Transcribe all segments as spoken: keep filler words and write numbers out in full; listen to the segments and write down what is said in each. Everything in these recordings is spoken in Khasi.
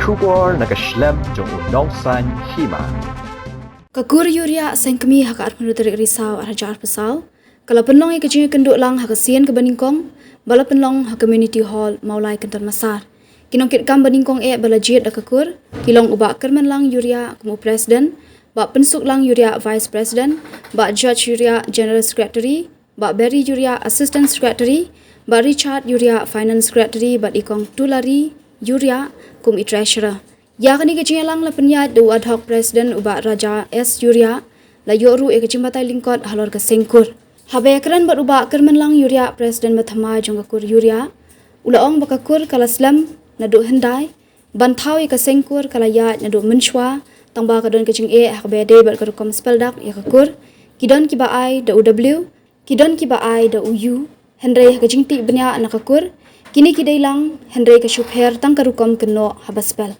Khubor na ka shlem jong u nongsaiñ hima. Ka kur Ïuriah Sengkmie ha ka arphew tarik Risaw arhajar arphew saw ka la pynlong ïa ka jingïakynduh lang ha ka sien kaba nyngkong ba la pynlong ha Community Hall Mawlai Kynton Massar. Ki nongkitkam ba nyngkong eh ba la jied da ka kur ki long u Bah Kyrmenlang Ïuriah kum u President, Bah Pynsuklang Ïuriah Vice President, Bah George Ïuriah General Secretary, Bah Berry Ïuriah Assistant Secretary, Bah Richard Ïuriah Finance Secretary bad i Kong Tulari Ïuriah kum i Treasurer. Ïa kane ka jingïalang la pynïaid da u ad hoc President u Bah Raja S Ïuriah, la ïoh ruh ïa ka jingbatai lyngkot halor ka seng kur. Haba ïakren bad u Bah Kyrmenlang Ïuriah President ba thymmai jong ka kur Ïuriah, u la ong ba ka kur ka la slem naduh hyndai, ban thaw ïa ka seng kur ka la ïaid naduh mynshuwa, tangba ka don ka jingeh ha kaba ïadei bad ka rukom speldak ïa ka kur. Ki don kiba ai da u W, ki don kiba ai da u U, hynrei ha ka jingtip bniah na ka kur, kine ki dei lang, hynrei ka shu pher tang ka rukom kynnoh haba spel.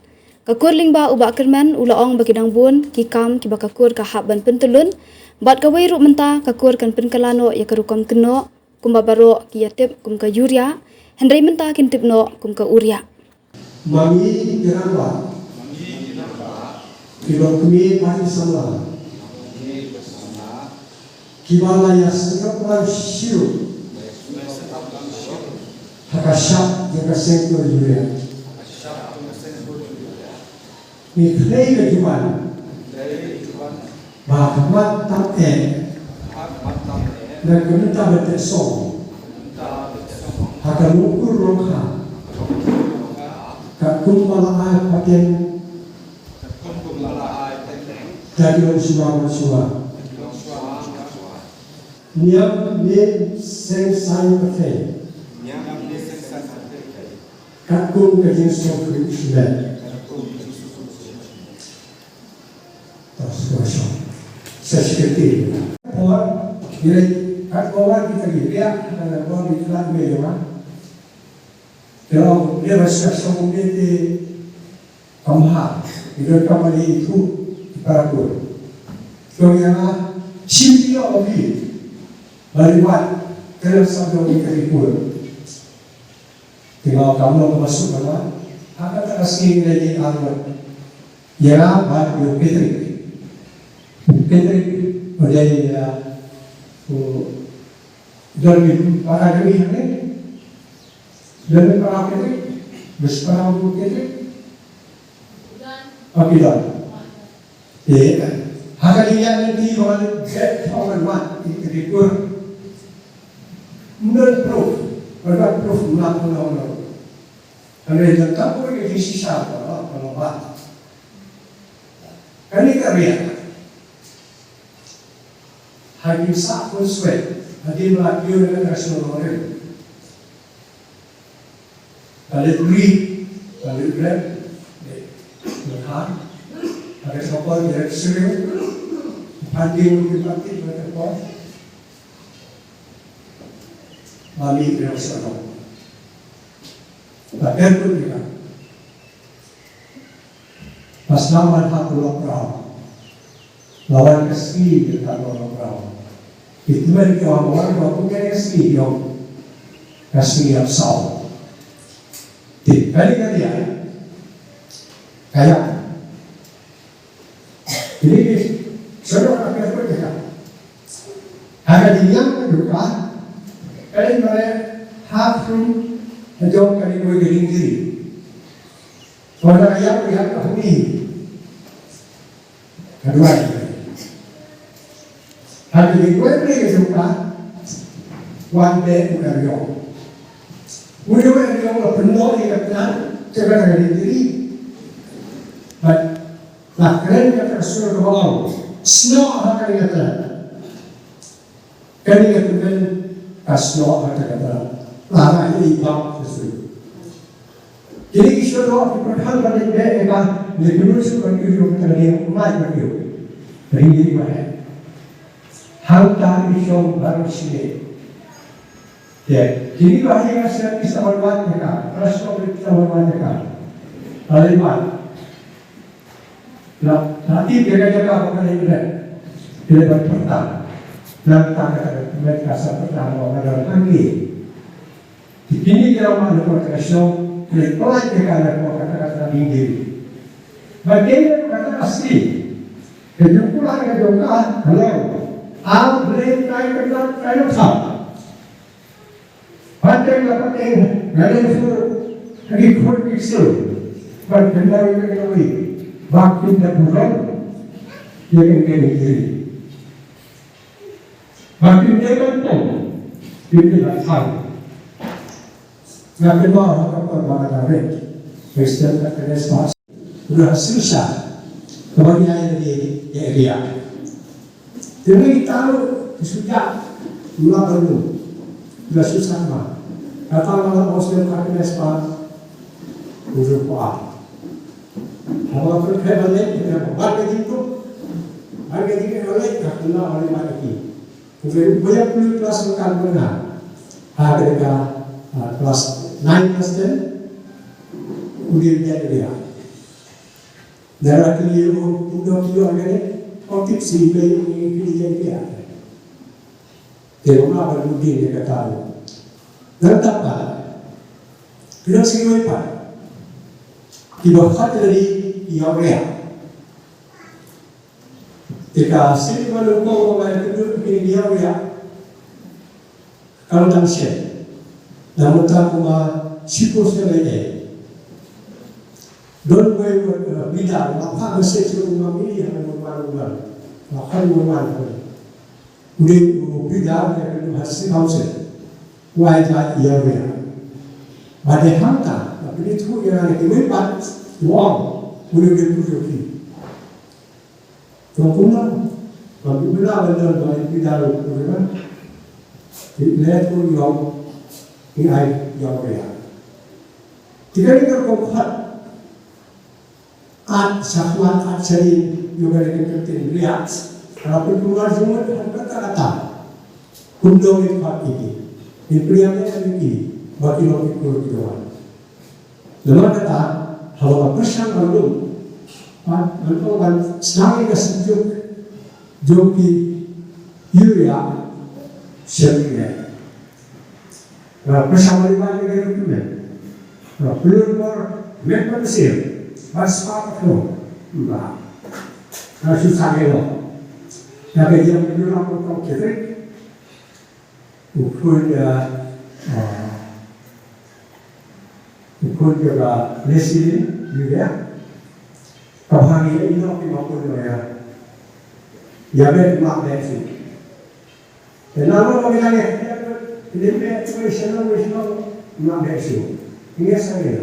Ka kur lyngba u Bah Kyrmen u la ong ba ki dang bun ki kam kiba ka kur ka hap ban pyntyllun, bad kawei ruh mynta ka kur kan pynkylla noh ïa ka rukom kynnoh, kumba baroh ki ïatip kum ka Ïuriah, hynrei mynta kin tip noh kum ka Uriah. Ma ngi ki rangbah, ki longkmie bad ki samla kiba la ïasngewbha shuh ha ka shap jong ka seng kur Ïuriah. Ngi khlei ka jubab ba ka mat tam eh na ka bynta ba teh song ha ka longkur longkha, katkum ba la ai pateng da ki longshuwa manshuwa. Niam ne seng saiñ pyrthei. Katkum ka jingsngewkmen. Sa shi kyntien. Por, ïa, kat por kita ki riak, kat por kita ki riak. Te ong, ïa, ba sa shong ïa te, kam ha, ïa, kam ha ïa itu, para kur. To ïa, shim ïa, obi. Bali wat, te la sa dong ïa ka kur. Te nga kam long ka masuk nama. Ha kata ka sngi ïa, ïa, arwat. Ïa, ba, ïa, Patrick. Patrick, udah, ïa, u, Don mi para demi hangne. Don mi para kete. Bes para bu kete. Oke, don. Eh, ha ka dei ïa nanti ba ngan bet thong ngan mat ïa ka dikur. Don proof. Ba proof na ko na. Kane don ta ko ïa ki sisa ba ba ba. Kane ka riak. Ha ki sah khun swet, hadien ba la kiew na ka shnong Nongrim. Ka leit ri, ka leit rep, leit ha, ha ka shnong Nongrim, leit sriw, phan ding ki pati, leit ka por. Ba mi kiew shnong. Ba ker pun kita. Pas la wan ha ka Lok Rau. La wan ka sngi ka Lok Rau. Ki tymmen ki wan, wan ka kum ka sngi ki ong. Ka sngi ïa saw. Te kali ka dia. Kaya. Ini ni, sero ka ka ka ka. Haka di yang ka duka. Kali mare half room. Jong kali koi kali diri. Wana ïap ïap ka huni. Ka duwai. Ha ki dei duwai pyrshah ka jong ka. Wan beh u eriong. U eriong la pynnoh ïa ka tnat. Te ka dei diri. Bad la kren ka ta sur ka balang. Snoh ha ka ïa tnat. Kane ka tymmen ka snoh ha kata ka tnat. La ra hi i bap ka sui. Kine ki snoh ki pyrkhat ba dei beh ïa ka, ne kynun shu ba kiew jong ka dei mai ba kiew. Ring ring ba he. Hangta i shong baroh shine. Te kine ba hi ka snoh ki sa ban wan ïa ka. Ka snoh ki sa ban wan ïa ka. Ka dei mai. Na, na tip ïa ka jaka ba ka leit leh. Ki leit ban pyrta. Nangta kata ka met ka sa pyrta ba ka don hangne. Te kine ki ram ma leit pyrta ka shnong, ki leit pynlait ïa ka leh pyrta kata ka ding ding. Ba dei kata ka sngi ka jong pula ka jong ka halor. A blei tai ka na tai ka sa. Ba dei la ba dei la dei fu ka di khun ki sil. Ba dei la dei la dei ba kin da buron. Ye kan dei ni. Ba kin dei la tong. Kin dei la tang. Nga kynmaw ha ka por ba nga dang rit President ka Kynrad Spa. Nga shisha kaba ngi ai lagi ïa area. Te ngi taru ki suja mula baru. Nga shisha ma kata mala President ka Kynrad Spa. Ujung pa haba pyrkhat balik kita ba ka jingkut ba ka jingkut balik ka kena oleh balik ki. Uba ïa pule klas ba kan ba nga ha ka dei ka, ah, klas nine, klas ten. U dei u ïa. Dara ki ïa u u dei ki ïa ka dei. Ko tip si me u ïa ki ïa ki ïa. Te u ma ba u dei ne ka ta u. Dara ta pa. Ki dang si wei pa. Ki ba khat lagi ïa u ïa. Te ka sini ba lum kong ba ngai kynduh kini diaw ïa. Ka long tang shen. Namun ta kuma sipur shen lai dei. Don wei wei bida ma pha ba se shu ma mi ha ma ma ma. Ma khan ma ma. Ude u bida ka kynduh ha si council. Wai ja ïa ïa. Ba de hangta ba pini thu ïa ne ki wei pat. Wong. Ude ude ku ki. Tong kumno ba ki bela ba don ba ki da ru ku ba ki le ku yong ki ai yong ria. Ki da ni ka kong khat at sa khmat at sa ri yong ka ri ka tin ria. Kalau pun keluar semua han kata kata. Kumno ni khat ini. Ni pria ni kan ini ba ki lo ki ku ki doan. Namar kata, haba nga pyrshang ban lum, ban, ban ong ban sdang ïa ka sdang jong ki urea shem ïa. Nga pyrshang ban ban ïa ka recruitment. Nga pynlong bor met ban shem ban spark flow. Ba nga shu sdang ïa lo. Nga ka jam ïa lo ko ko kefek. U khun, ah, ah, u khun jong ka Leslie, ïa. Ka bha ngi ïa ino ki ma khun ïa. Ïa bet ma bet si. Te na lo ma ngi la ngi. Ni bet si, ma bet si. Ngi sa ngi.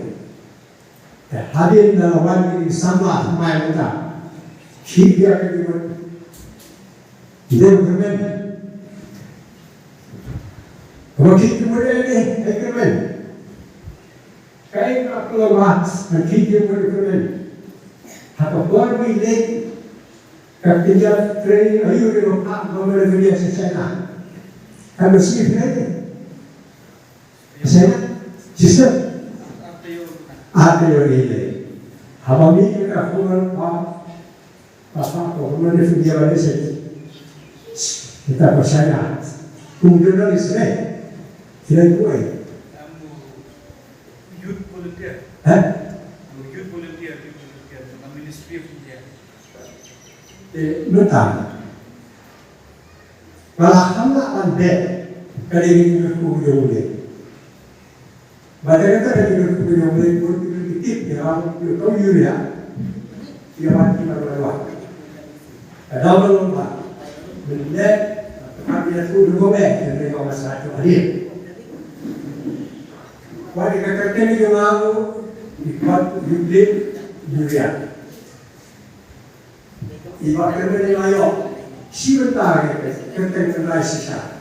Te hadien da wan ki samla thymmai mynta. Khih ïa ka jingmut. Ki dei u kyrmen. Kaba khih jingmut ïa ki dei, ai kyrmen. Kaei kaba pynlong ba khih jingmut ïa u kyrmen. Ha ka por ba i leit ka kynja training aïu ïa ka phah ba me la kynja sha China. Ka ba shi phi leit. Shisha, shisha. Ate yo ni le. Haba mi ka khubor pa, pa, pa, ko khubor ni dia ba ni se. Kita percaya. Kum dia ni se. Dia kuai. Youth volunteer. Eh? Youth volunteer, youth volunteer, Ministry of India. Eh, mentang. Ba la kham lah ban beh ka dei ka jingkyrkhu ka jong U Blei. Ba dei kata ka jingkyrkhu ka jong U Blei, bun ki briew ki tip ïa ka, ïa ka urea. Ïa ban ki ban wan. Ka daw ban wan ba. Mynta ka ïathuh da U Blei, ka dei ka masa ka hadien. Ba dei ka kyrteng ka jong nga u, i pat U Blei urea. I ba kyrmen i la ïoh shi bynta ka kyrteng kynrai shisha.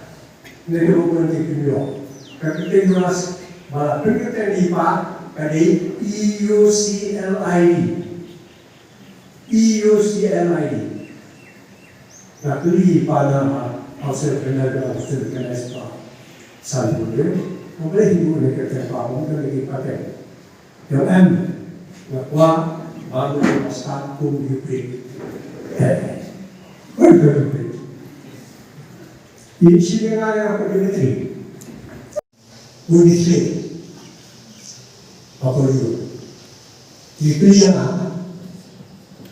Ne ka bun ki kynjoh ka kyrteng Jonas ba la pynkyrteng i pa ka dei E U C L I D. E U C L I D. Nga kylli i pa na ma Australia ka na Australia ka na spa. San pun de. Nga beli hi bu ne kyrteng pa bun ka dei i pa kyrteng. Ïa em, nga kwah ba ngi start kum U P. Eh, kum U P. Ini sini nga ïa kum U P. U P. Apa yu? U P ïa nga.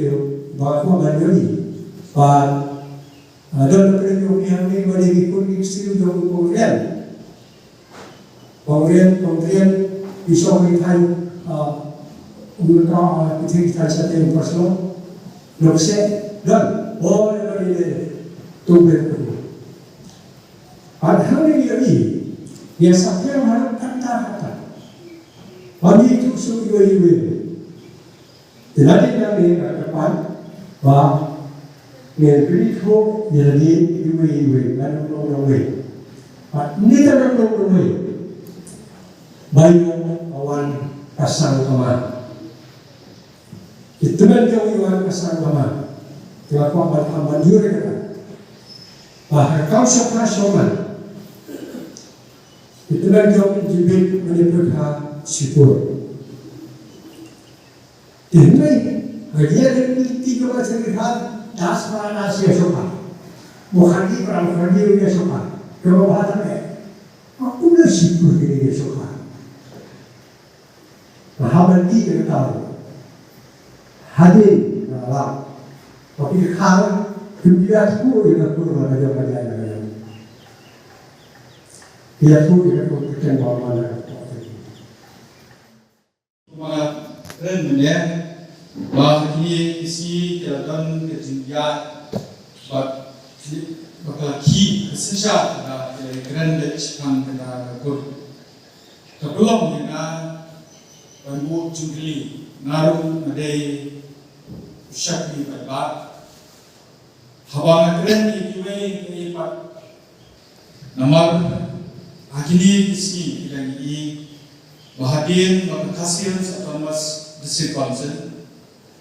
ïohi ba kwah ban ïohi ba, ah, don na pdeng jong phi hangne ba dei ki khun ki ksiew jong u Kong Rian. Kong Rian, Kong Rian, ki shong ki thaiñ, ah, u ka, ah, ki thaiñ ki thaiñ shatei u Parshlong. Nokse don. Oh, ïa, ïa, ïa, ïa. Tu ber tu. Bad hangne ïa i, ïa saphriang ha kata kata. Ba ngi tu shu iwei iwei. Te lada ngi nang ïa kata pat ba ngi pynithuh ïa lade iwei iwei, ba nang long nang wei. Bad ngi ka nang long nang wei. Ba ïa ka wan ka sang ka man. Ki tymmen jong i wan ka sang ka man. Ki la kwah ban kham ban jur ïa kata. Ba ha ka kam shopha shopman. Ki tymmen jong i jibit mane pyrkha shipor. Te hynrei ha ïa ki ti ki ba shipor ha das para na sia shopha. Mo khandi para khandi ïa shopha. Ki ba ha ta ne. Aku na shipor ki ïa shopha. Ba haba ngi ïa ka tau. Hadien na la. Ba ki khar, kim ïathuh ïa ka kur la ka jong ka jai la ka jong. Ïathuh ïa ka kur ka jong ba man la ka por. Ba kren mynne, ba kine ki sngi ki la don ka jingïaid, ba ki, ba ka la khih ka synshar, ba ki la kren beit shaphang kata ka kur. Ka pynlong ïa nga ban buh jingkylli, nga ruh nga dei u shakri paidbah. Haba nga kren ïa kiwei kiwei pat, namar ha kine ki sngi ki dang ïohi ba hadien ba ka Khasi Hills Autonomous District Council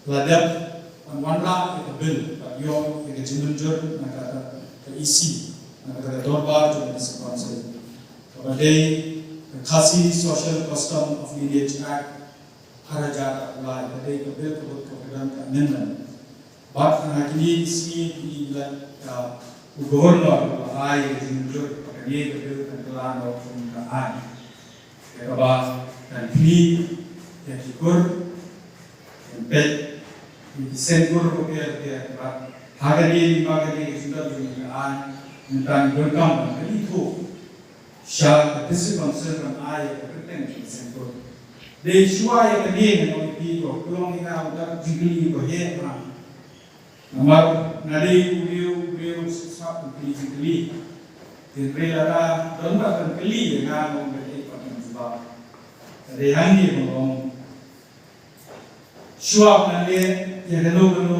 la dep ban wanrah ïa ka bill bad ïoh ïa ka jingmynjur na kata ka E C, na kata ka dorbar jong ka District Council, kaba dei ka Khasi Social Custom of Lineage Act, ar hajar arphew lai, ka dei ka bill kaba ka don ka amendment. Bad ha kine ki sngi ki la, ka, u Governor u la ai ka jingmynjur ba kane ka bill kan kylla noh kum ka aiñ. Ïa kaba kan khmih ïa ki kur, kan peit Ki seng kur bapher bapher, bad ha kane, lyngba kane ka jingdon jong ngi ka aiñ, mynta ngi donkam ban kyntiew sha ka District Council ban ai ïa ka kyrteng jong ki seng kur. Dei shuwa ïa kane ngan ong ïa phi, ko pynlong ïa nga uta ka jingkylli ba heh ma. Namar nga dei u briew, u briew shisha ban kylli jingkylli. Hynrei lada don ba ban kylli ïa nga, nga ong ba dei pat ban jubab. Ka dei hangne ban ong. Shuwa ban leh ïa kano kano,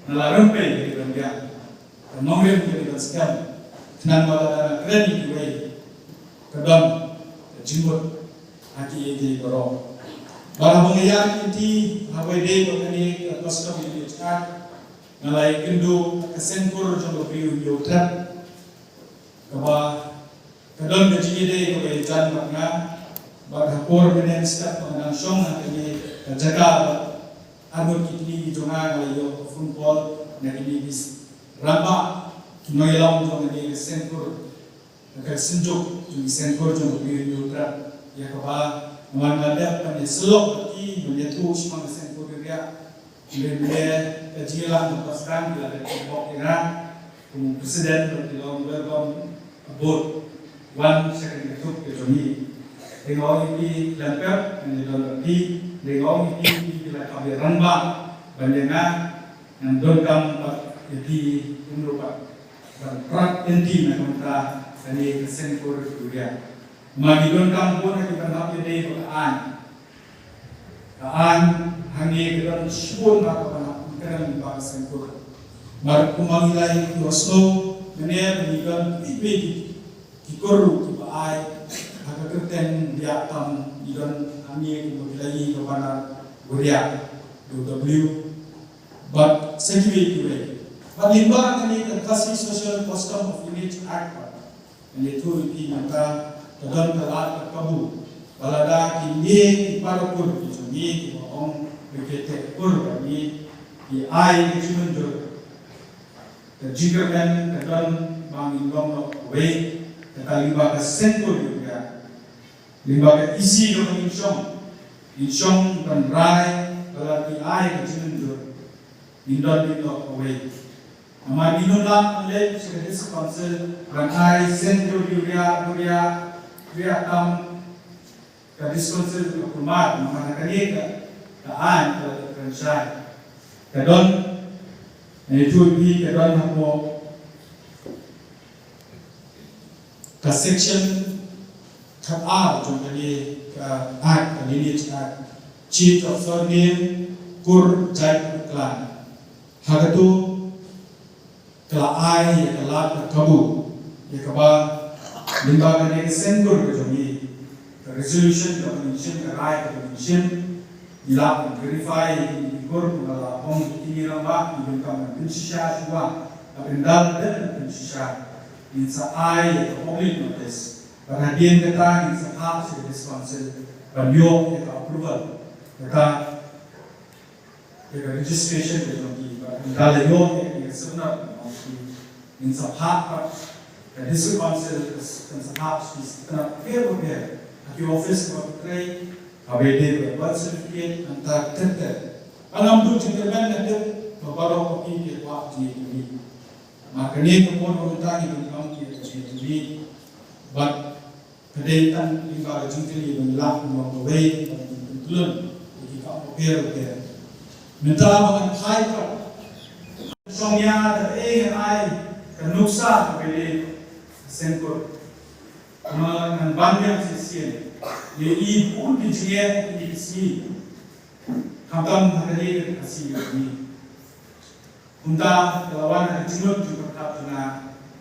nga la rympei ïa ki ban biang, ka nongrim ïa ki ban skhem, khnang ba lada nga kren ïa kiwei, ka don ka jingmut ha kiei kiei baroh. Bad haba nga ïaid lynti ha kawei de ba kane ka Custom Lineage Act, nga la ïakynduh ka seng kur jong ka Briew Hynñiewtrep, kaba ka don ka jingïadei kaba ïajan bad nga, bad ha por mynne mynstep ba nga dang shong ha kane ka jaka bad arngut ki kmie ki jong nga, nga la ïoh ka phone call na kine ki rangbah, ki nongïalam jong kane ka seng kur, na ka synjuk jong ki seng kur jong ka Briew Hynñiewtrep, ïa kaba nga la dep ban ïasyllok bad ki, ban ïathuh shaphang ka seng kur Riak. Hynrei mynne ka jingïalang kaba sdang, ki la dep ban bok ïa nga kum u president bad ki long welcome aboard, wan sha kane ka thup ka jong ngi. Te nga ong ïa phi khlem pep ngan ïadon bad phi, te nga ong ïa phi, phi la kham ïa rangbah ban ïa nga, ngan donkam bad ïa phi kumno pat ban prat lynti na ka bynta kane ka seng kur Riak. Ma ngi donkam bun ha ki ban hap ïadei bad ka aiñ. Ka aiñ hangne ka don shibun bha ka ban hap kren lyngba ka seng kur. Mar kumba ngi la ïohsngew mynne ba ngi don kiwei kiwei ki kur ruh kiba ai ha ka kyrteng Riak, tam ngi don hangne kumba ngi la ïohi ka banner Riak, U W. Bad sa kiwei kiwei. Bad lyngba kane ka Khasi Social Custom of Lineage Act, ngan ïathuh ïa phi mynta, ka don ka lad ka kabu ba lada kine ki para kur ki jong ngi kiba ong ba ki teh kur bad ngi, ki ai ka jingmynjur, ka jingkyrmen ka don ba ngin long noh kawei, kata lyngba ka seng kur jong ngi. Lyngba ka E C kaba ngin shong, ngin shong ban rai ba lada ki ai ka jingmynjur, ngin don, ngin long kawei. Namar ngi nang leit sha ka District Council ban ai seng kur Riak, Riak, Riak tam ka District Council ka kulmar, namar ha kane ka, ka aiñ ka la kren shai. Ka don, ngan ïathuh ïa phi, ka don hapoh ka section khatar jong kane ka Act, ka Lineage Act, Change of Surname, Kur Jaipur Clan. Ha katu ka la ai ïa ka lad ka kabu ïa kaba lyngba kane ka seng kur ka jong ngi, ka resolution kaba ngin shim, ka rai kaba ngin shim, ngi lah ban verify ïa kine ki kur, kumba la ong ïa kine rangbah, ngi donkam ban pynshisha shuwa, haba ynda la dep ban pynshisha, ngin sa ai ïa ka public notice. Bad hadien kata ngin sa phah sha ka District Council ban ïoh ïa ka approval. Kata ïa ka registration ka jong ki, bad ynda la ïoh ïa ka seng kur, ngin sa phah pat, ka District Council kan sa phah sha ki seng kur bapher bapher, ha ki office kaba ki trei, kaba ïadei bad birth certificate, nangta ter ter. Ngam duh jingkyrmen, nga tip ba baroh phi ki kwah jingïakhun. Namar kane ka por ba mynta ngi donkam ïa ka jingïakhun. Bad ka dei tang lyngba ka jingkylli ba ngi lah ban long kawei, ban pyntlun ïa ki kam bapher bapher. Mynta ba ngan phai pat, shong ïa da ei ngan ai ka nuksa kaba ïadei seng kur. Kumba ngan ban ïa shisien, ïa i bun ki jingeh, ïa ki sngi. Khamtam ha kane ka sngi ka sngi. Kumta ka la wan ha ka jingmut jingpyrkhat jong nga,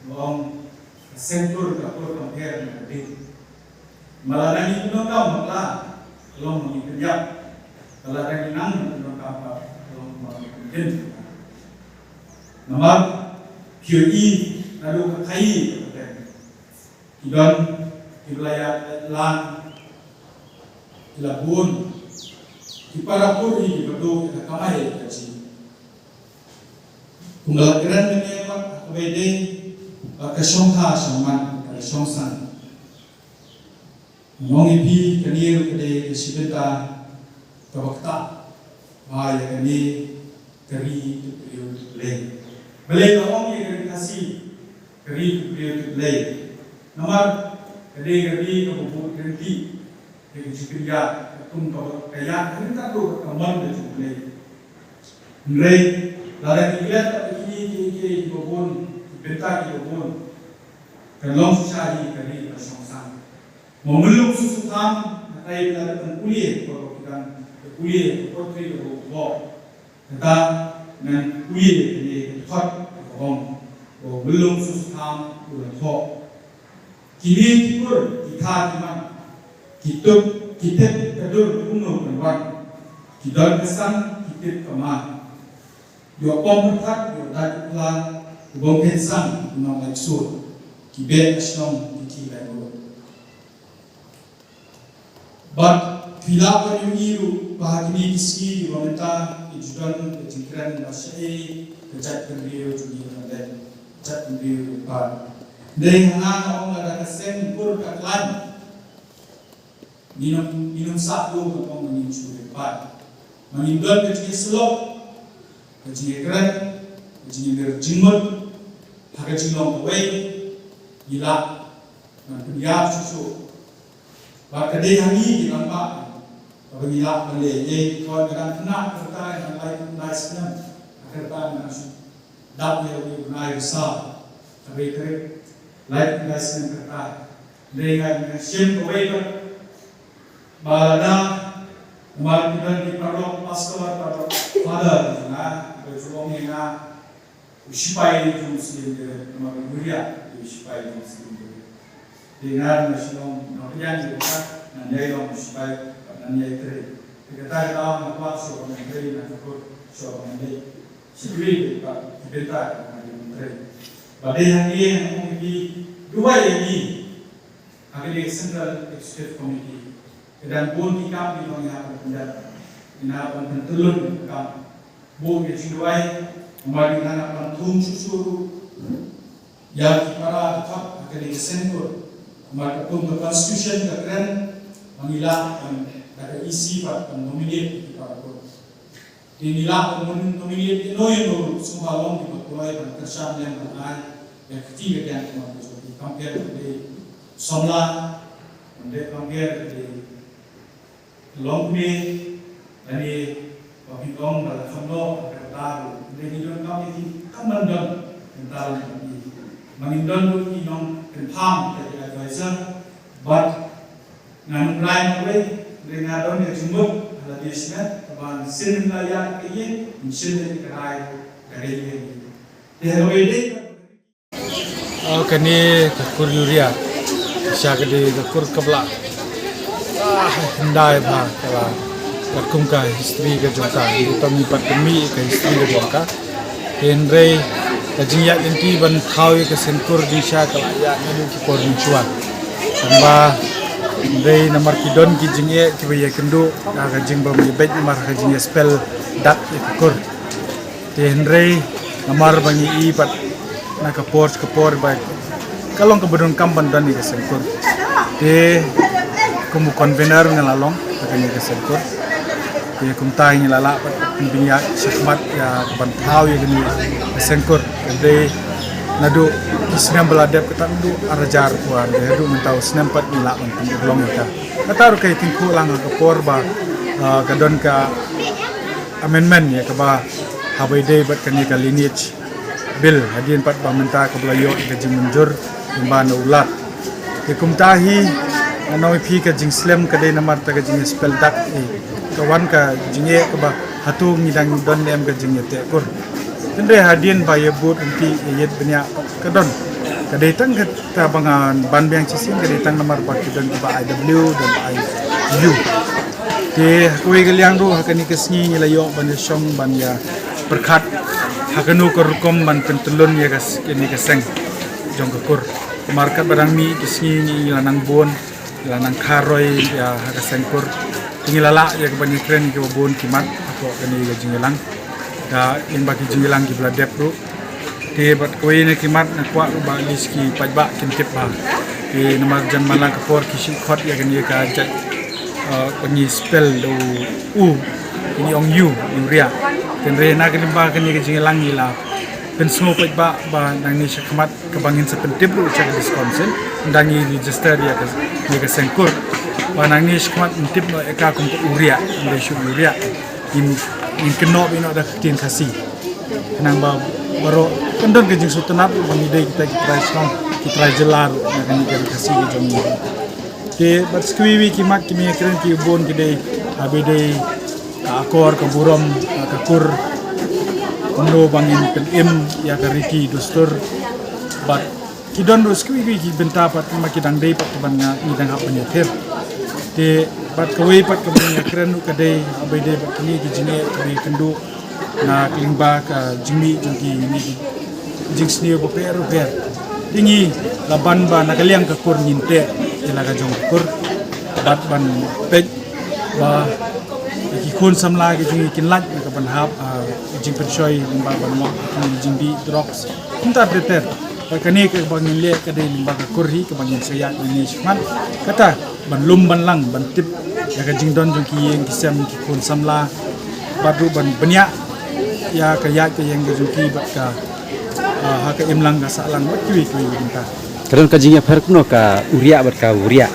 nga ong ka seng kur ka kur kam pher na ka ding. Ma lada ngi pyndonkam bakla, ka long ma ngi pynïap. Ma lada ngi nang pyndonkam pat, ka long ma ngi pynïap. Namar phi ïohi naduh ka khaii ka pateng, ki don kiba la ïalang, ki la bun, ki para kur hi kiba duh ïa ka kamai kajih. Kumba la kren mynne pat ha kaba ïadei bad ka shongtha shongman, ka shongsan. Nga ong ïa phi, kane ruh ka dei ka shi bynta kaba ktah bha ïa kane ka ri tip briew tip Blei. Balei la ong ïa ka ri Khasi ka ri tip briew tip Blei? Namar ka dei ka ri kaba bud ryntih ïa ka jingpynïaid, ka kum kaba ka ïaid ryngkat ruh ka mon ka jong U Blei. Hynrei lada ngi klet ïa kine kiei kiei kiba bun, ki bynta kiba bun, kan long shisha hi ka ri kaba shong sang. Mo myllung susutham, hatai lada kan pule, ko ki dang pule, ko tri ko ko. Kata ngan pule kane ka thot ka ong, ko myllung susutham u la thoh. Kine ki kur ki kha ki man, ki tup ki tip ka dur kumno kan wan, ki don ka san ki tip ka man. Ïoh pom pyrthat, ïoh dait u phla, u bym kheiñ sang, u nonglait sur, ki beh ka shnong, ki ki lai ngut. Bad phi lah ban ïohi ruh ba ha kine ki sngi kiba mynta ki ju don ka jingkren ba shaei ka jaitbynriew jong ngi ka leh, jaitbynriew ba. Dei hana nga ong lada ka seng kur ka khlaiñ. Ngin ym, ngin ym sah ïoh ban ong ba ngin shu ïa pat. Ma ngin don ka jingïasyllok, ka jingïakren, ka jingïamir jingmut ha ka jinglong kawei, ngi lah ban pynïar shuh shuh. Bad ka dei ha ngi ki rangbah kaba ngi lah ban leh. Ïa ki khot ka dang khynnah ka rta, ka dang lai, ka dang lai snem ka rta, ka dang shu dap ïa u bnai u saw, ka dei ka dei lai, ka dang lai snem ka rta. Dei nga, nga shim kawei pat ba lada namar ki don ki paralok pastor, paralok father, nga ba ju ong ïa nga u shipai jong u Syiem David, namar u Uriah u shipai jong u Syiem David. Te nga ruh nga shu long nongpynïaid jong ka, ngan ïai long u shipai bad ngan ïai trei. Te kata ka daw nga kwah shuwa ba ngan trei na ka kur, shuwa ba ngan leit. Shi dei ba ki bynta ka ngan ïai trei. Ba dei hangne hangne ki duwai ïa ngi. Ha kane ka Central Executive Committee ka dang bun ki kam ki nongïalam, ki nongïalam ban pyntyllun ka kam. Bun ki jingduwai, namar ngi nang ban thung shuh shuh ruh ïa ki para ki thot ha kane ka seng kur. Namar ka kum ka constitution ka kren ba ngi lah ban da ka E C pat ban nominate ki para kur. Te ngi lah ban mon, nominate ïano ïano ruh, sngewbha long kiba kloi ban kyrshan lem ban ai ïa ka kti ka kaiñ ka mon ka jong ki. Kam pher ka dei samla, kam dei, kam pher ka dei longkmie, lane ba phi ong ba la kham noh ka rta ruh. Hynrei ngi donkam ïa ki kam ban don, mynta la ki. Ma ngin don ruh ki nongkynpham, ki advisor, bad ngan ym rai marwei, hynrei nga don ka jingmut ha lade shimet, kaba ngin shem la ïa ka ïing, ngin shem la ka rai, ka rai ïing. Te ha kawei dei. Oh, kane ka kur Uriah. Sha ka dei ka kur kaba la, ah, hyndai bha ka la. Katkum ka history ka jong ka. Ngi tang ngi pat kynmaw ka history ka jong ka. Hynrei ka jingïaid lynti ban thaw ïa ka seng kur jingshisha ka la ïaid naduh ki por mynshuwa. Tangba hynrei namar ki don ki jingeh kiba ïakynduh, ah, ka jingbym ïabeit namar ka jingïaspel dak ïa ka kur. Te hynrei namar ba ngi i pat na ka por ka por ba ka long kaba donkam ban don ïa ka seng kur. Te kum u convener nga la long ha kane ka seng kur. Te kumta ngi la lah pat pynbeit shakhmat ïa ka ban thaw ïa kane ka seng kur. Te naduh ki snem ba la dep, kata naduh ar hajar arphew ar, te haduh mynta u snem pat ngi lah ban pynlong ïa ka. Kata ruh ka ïatyngkhuh lang ha ka por ba, ah, ka don ka amendment ïa kaba haba ïadei bad kane ka lineage bill, hadien pat ba mynta kaba la ïoh ka jingmynjur lyngba na u Lat. Te kumta hi, nga ong ïa phi ka jingslem ka dei namar ta ka jingspel dak, eh, ka wan ka jingeh kaba hato ngi dang don ne em ka jingïateh kur. Hynrei hadien ba ïa bud lynti ïa ïit bniah ka don. Ka dei tang ka ta ba ngan ban biang shisien ka dei tang namar ba ki don kiba I W, don ba I U. Te ha kawei ka liang ruh ha kane ka sngi ngi la ïoh ban ïashong ban ïapyrkhat ha kano ka rukom ban pyntyllun ïa ka s-, kane ka seng jong ka kur. Namar katba dang mih ki sngi ngi la nang bun, ngi la nang kharoi ïa ha ka seng kur. Te ngi la lah ïa ka ban ïakren ïa kiba bun ki mat hapoh kane ka jingïalang. Ka lyngba ki jingïalang kiba la dep ruh. Te bad kawei na ki mat nga kwah ruh ba at least ki paidbah kin tip bha. Te namar jan man la ka por ki shu khot ïa kane ka jait, eh, ba ngi spell da u U, ngi ong U, Uriah. Hynrei na ka lyngba kane ka jingïalang ngi la pynsngew pat ba, ba nangne shakhmat kaba ngin sa pyntip ruh sha ka District Council, ynda ngi register ïa ka, ïa ka seng kur, ba nangne shakhmat ngin tip noh ïa ka kum ka Uriah, ngin dei shu Uriah. Ngin, ngin kynnoh beit noh da ka ktien Khasi. Khnang ba baroh kan don ka jingsngewtynnat ba ngi dei kita ki trai shnong, ki trai jylla ruh na kane ka ri Khasi ka jong ngi. Te bad sa kiwei kiwei ki mat ki mei kren ki bun ki dei, ha ba dei ka akor, ka burom, ka kur, kumno ba ngin pynim ïa ka riti dustur. Bad ki don ruh sa kiwei kiwei ki bynta pat, ma ki dang dei pat kiban nga, ngi dang hap ban ïather. Te bad kawei pat kaba ngi ïakren ruh ka dei, ha ba dei bad kine ki jingeh, kine ki kynduh, na ka lyngba ka jingmih jong kine ki jingsniew bapher bapher. Te ngi la ban ba na ka liang ka kur ngin teh ïa la ka jong ka kur, bad ban peit ba ki khun samla ki jong ngi kin lait na ka ban hap, ah, jingpynshoi lyngba ban mih ki jingdih drugs. Kumta ter ter. Bad kane kaba ngin leh ka dei lyngba ka kur hi kaba ngin sa ïaid mynne shakhmat. Kata ban lum ban lang ban tip ïa ka jingdon jong ki ïing ki sem ki khun samla, bad ruh ban bniah ïa ka ïaid ka ïeng ka jong ki bad ka, ah, ha ka imlang ka sahlang bad kiwei kiwei ki bynta. Ka don ka jingïapher kumno ka Uriah bad ka Wuriah?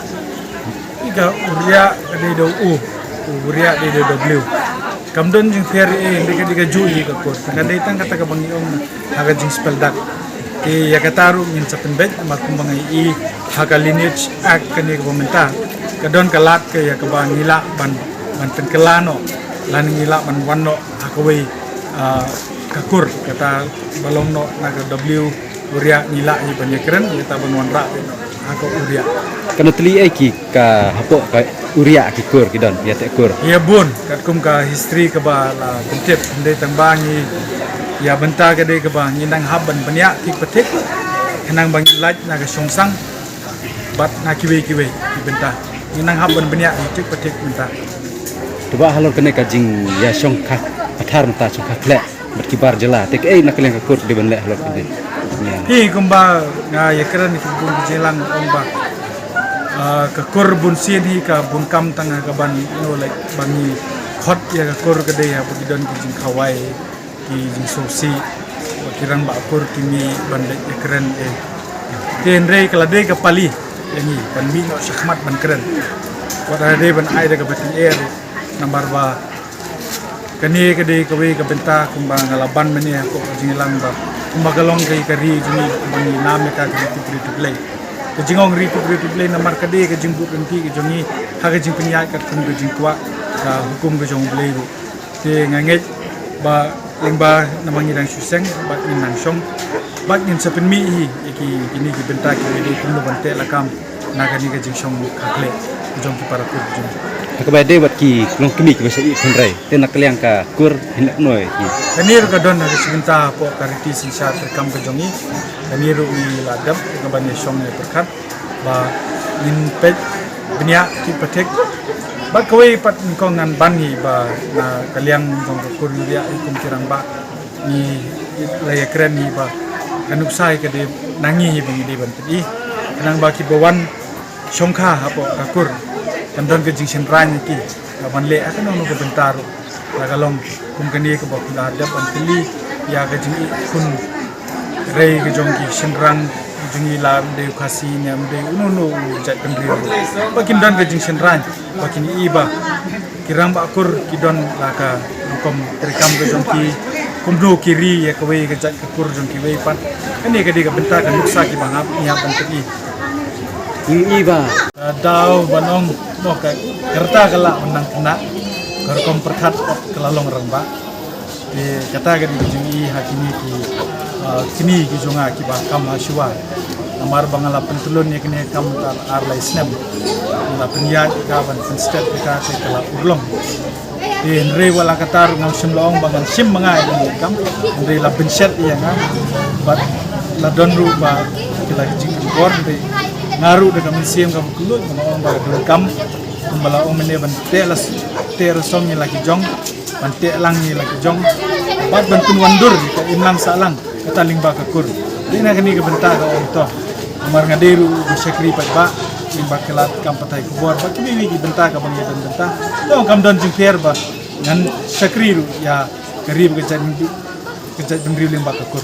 Ïa ka Uriah ka dei da u U, u Wuriah dei da u W. Kam don jingpher eh, dei ka, dei ka juh hi ka kur. Ka dei tang kata kaba ngi ong ha ka jingspeldak. Te ïa kata ruh ngin sa pynbeit, namar kumba ngi i ha ka Lineage Act kane kaba mynta, ka don ka lad ka ïa kaba ngi lah ban, ban pynkylla noh, lane ngi lah ban wan noh ha kawei, ah, ka kur, kata ba long noh na ka W Wuriah, ngi lah hi ban ïakren, ïa kata ban wanrah beit noh ha ka Uriah. Kano tylli eh ki ka hapoh ka Uriah ki kur ki don ïa teh kur? Ïa bun, katkum ka history kaba la pyntip, hynrei tang ba ngi ïa bynta ka dei kaba ngi nang hap ban bniah thik pa thik, khnang ba ngi lait na ka shongsang bad na kiwei kiwei ki bynta. Ngi nang hap ban bniah hi thik pa thik bynta. Te ba halor kane ka jingïashongkha pathar mynta, shongkha khleh bad ki bar jylla, te kaei na ka liang ka kur dei ban leh halor kane? Hi kumba nga ïakren ki bun ki jingïalang ong ba, ah, ka kur bun sien hi ka bun kam tang ha ka ban, you know, like, ban ngi khot ïa ka kur ka dei ha ba ki don ki jingkhawai, ki jingsngewsih, ba ki rangbah kur ki mih ban leit ïakren eh. Te hynrei ka la dei ka pali ïa ngi ban mih noh shakhmat ban kren. Wat la dei ban ai da kaba tyngeh ruh, namar ba kane ka dei kawei ka bynta kumba nga la ban mynne ha ka jingïalang ba kumba ka long ka ri jong ngi, kumba ngi nam ïa ka Ri Tup Ri Tup Blei. Ka jingong Ri Tup Ri Tup Blei namar ka dei ka jingbud lynti ka jong ngi ha ka jingpynïaid katkum ka jingkwah ka hukum ka jong U Blei ruh. Te nga ngeit ba lyngba namar ngi dang shu seng bad ngin nang shong bad ngin sa pynmih hi ïa ki, kine ki bynta kiba dei kumno ban teh lakam na kane ka jingshongkha khleh jong ki para kur jong ngi. Ha kaba dei bad ki longkmie kiba sa ïeh hynrei te na ka liang ka kur hin leh kumno ïa ki? Kane ruh ka don ha ka shi bynta hapoh ka riti synshar treikam ka jong ngi. Kane ruh ngi la dep ïa ka ban ïashong ïapyrkhat ba ngin peit bniah thik pa thik. Bad kawei pat nyngkong ngan ban hi ba na ka liang jong ka kur Uriah hi kum ki rangbah ngi la ïakren hi ba ka nuksa hi ka dei na ngi hi ba ngi dei ban peit hi. Khnang ba kiba wan shongkha hapoh ka kur kan don ka jingshynrang ïa ki, ka ban leh ha kano kano ka bynta ruh. La ka long kum kane kaba phi la dep ban kylli ïa ka jingïakhun rei ka jong ki shynrang jong ngi, la ym dei u Khasi ne ym dei uno uno u jaitbynriew ruh, ba kin don ka jingshynrang, ba kin i ba ki rangbah kur ki don la ka rukom treikam ka jong ki, kumno ki ri ïa kawei ka jait ka kur jong kiwei pat. Kane ka dei ka bynta ka nuksa kiba hap ngi hap ban peit hi. Ngi i ba, ah, daw ban ong mo ka, ka rta ka lah ban nang khynnah, ka rukom pyrkhat ka la long rangbah. Te kata ka dei ka jingïohi ha kine ki, ah, kine ki jong nga kiba kam ha shuwa. Namar ba nga la pyntyllun ïa kane ka kam tang ar lai snem. Nga la pynïaid ïa ka ban pynstet ïa ka te ka la urlong. Te hynrei wat la katta ruh ngam shym la ong ba ngan shim ma nga ïa kane ka kam. Hynrei la pynstet ïa nga. Bad la don ruh ba ki la ka jingkor, hynrei nga ruh da ka mynsiem kaba kylluid ba nga ong ba ka donkam. Kumba la ong mynne ban teh la, teh rasong ïa la ki jong, ban teh lang ïa la ki jong, bad ban pynwandur ïa ka imlang sahlang, kata lyngba ka kur. Dei na kane ka bynta ka ong to. Namar nga dei ruh u shakri paidbah, lyngba ka lad kam pathai khubor, bad kiwei kiwei ki bynta kaba ngi don bynta. Te ong kam don jingpher ba ngan shakri ruh ïa ka ri bad ka jaitbynriew, ka jaitbynriew lyngba ka kur.